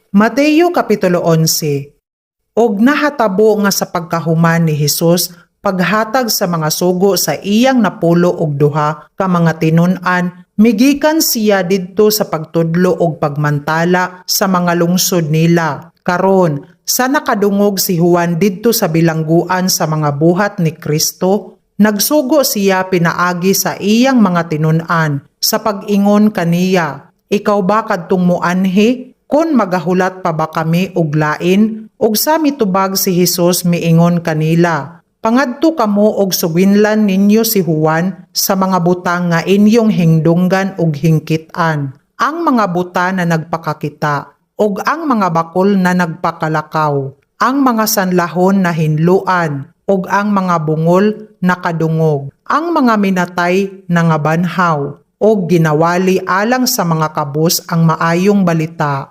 Mateo Kapitulo 11. Og nahatabo nga sa pagkahuman ni Hesus paghatag sa mga sugo sa iyang 12 ka mga tinun-an, migikan siya didto sa pagtudlo og pagmantala sa mga lungsod nila. Karon, sa nakadungog si Juan didto sa bilangguan sa mga buhat ni Kristo, nagsugo siya pinaagi sa iyang mga tinun-an sa pag-ingon kaniya, "Ikaw ba kadtong muanhi, kon magahulat pa ba kami og lain?" Ug sa mitubag si Hesus, miingon kanila, "Pangadto kamo og sugwinlan ninyo si Juan sa mga butang nga inyong hingdunggan ug hingkit-an: ang mga buta na nagpakakita, ug ang mga bakol na nagpakalakaw, ang mga sanlahon na hinluan, ug ang mga bungol nakadungog, ang mga minatay na nga banhaw, ug ginawali alang sa mga kabus ang maayong balita."